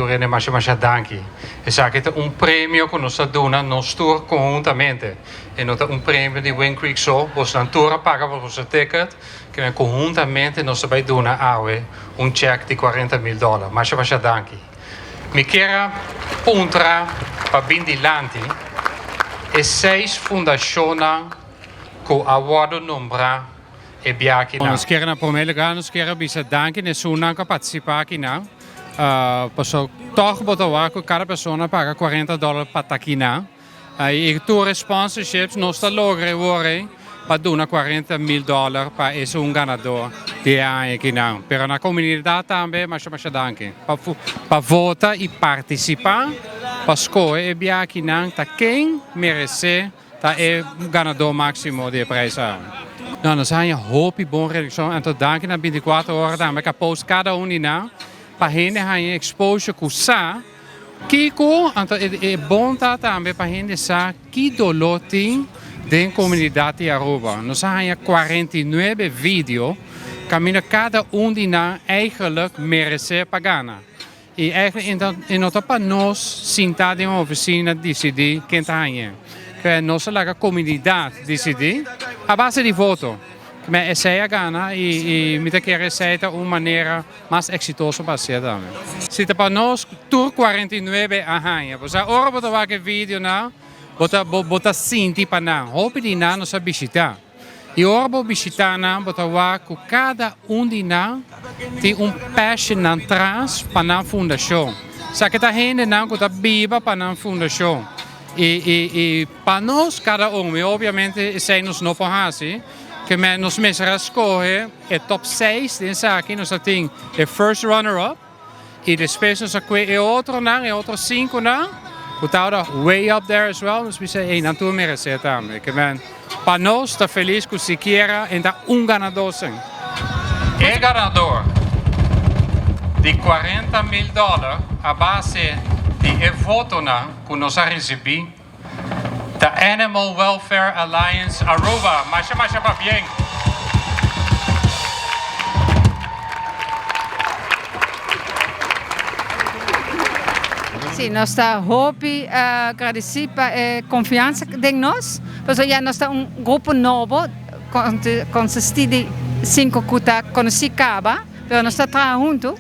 tur hende masha masha danki. Esaki ta un premio ku nos ta duna nos tur konhuntamente. E no ta un premio di Wind Creek so, bosnan tur a paga pa boso ticket, kimen konhuntamente nos ta bai duna awe un chèk di 40.000 dòler. Masha masha danki. Mi kier a puntra pa bin dilanti e seis fundashonnan ku a wòrdu nombrá e bia akinan. Nos kier na prome lugar nos kier a bisa danki na esunnan ku a partisipá akinan, pasobra tòg bo ta wak ku kada persona paga 40 dòler pa ta akinan. I tur e sponsorships nos ta logra e wor ei pa duna 40.000 dòler pa esun ganadó di e aña akinan. Pero na komunidat tambe masha masha danki pa vota i partisipá pa skohe e bia akinan ta ken meresé ta e ganadó máksimo di e prijs awe. No, nos a haña hopi bon reakshon anto danki na 24 ora tambe ku a post kada un di nan pa hende haña exposure ku sa kiko anto e bon ta tambe pa hende sa ki doló tin den komunidat di Aruba. Nos a haña 49 video kaminda kada un di nan eigenlijk meresé pa gana. I eigenlijk e no ta pa nos sinta den un ofisina disidí ken ta hañ'é. Kue nos a laga komunidat disidí a base di voto. Kme esei a gana i mi ta kere esei ta un manera mas eksitoso pa hasié tambe. Si ta pa nos tur 49 a haña. Pasobra ora bo ta wak e videonan bo ta bo ta sinti pa nan. Hopi di nan nos a bishitá. I ora bo bishitá nan, bo ta wak ku kada un di nan tin un passion nan tras pa nan fundashon. Sa ke ta hendenan ku ta biba pa nan fundashon. I i i pa nos kada un, i obviamente esei nos no por hasi, ke men nos mester a skohe e top seis den esaki, nos a tin e first runner up, I despues nos a kue e otronan, e otro sinkunan, ku tabata way up there as well, nos bisa, ey, nan tur meresé tambe. Ke men, pa nos ta felis ku sikiera en ta un ganadó sen. E ganador di 40.000 dòler a base di e votonan ku nos a risibí ta Animal Welfare Alliance Aruba. Masha masha pabien! Sí, nos ta hopi agradesí pa e konfiansa den nos, pasobra ya nos ta un grupo nobo, konsistí di sinku ku ta konosí kaba, pero nos ta traha huntu.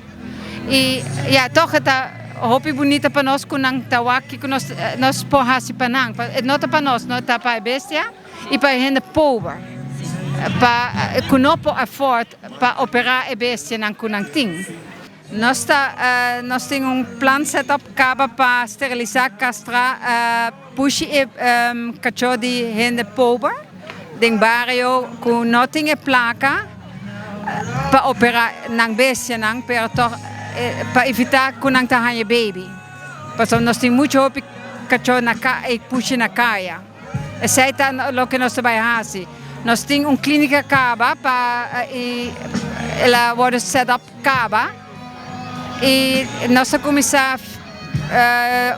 I ya, tòg e ta hopi bunita pa nos ku nan ta wak kiko nos nos por hasi pa nan. E no ta pa nos, no, ta pa e bestia i pa e hende pober pa ku no por afford pa operá e bestianan ku nan tin. Nos ta nos tin un plan set up kaba pa sterilisá, kastrá, pushi e kachó di hende pober den bario ku no tin e plaka pa operá nan bestianan, pero tòg pa evitá ku nan ta haña baby. Pasobra nos tin muchu hopi kachó na ka i pushi na kaya. Esei ta loke nos ta bai hasi. Nos tin un klínika kaba pa i el a wòrdu set up kaba i nos ta kuminsá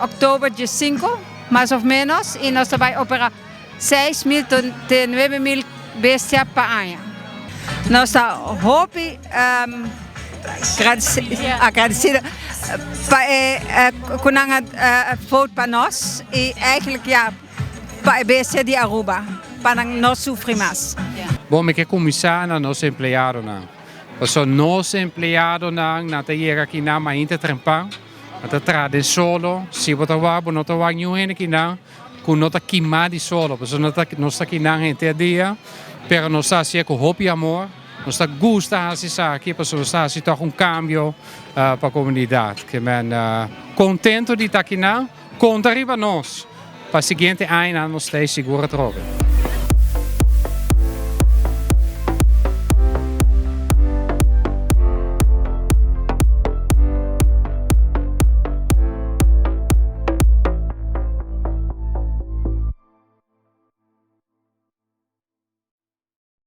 òktober 15 mas òf ménos i nos ta bai operá 6.000 te 9.000 bestia pa aña. Nos ta hopi agradecido pa e ku nan a vote pa nos i eigenlijk ya pa e bestia di Aruba pa nan no sufri mas. Bon, mi ke kuminsá na nos empleadonan. Pasobra nos empleadonan nan ta yega akinan mainta trempan, nan ta traha den solo. Si bo ta wak, bo no ta wak niun hende akinan ku no ta kimá di solo. Pasobra nos ta nos ta akinan henter dia, pero nos ta hasié ku hopi amor. Nos ta gusta hasi esaki pasobra nos ta hasi tòg un kambio pa komunidat. Ke men kontento di ta akinan. Konta riba nos pa siguiente añanan nos ta e sigur atrobe.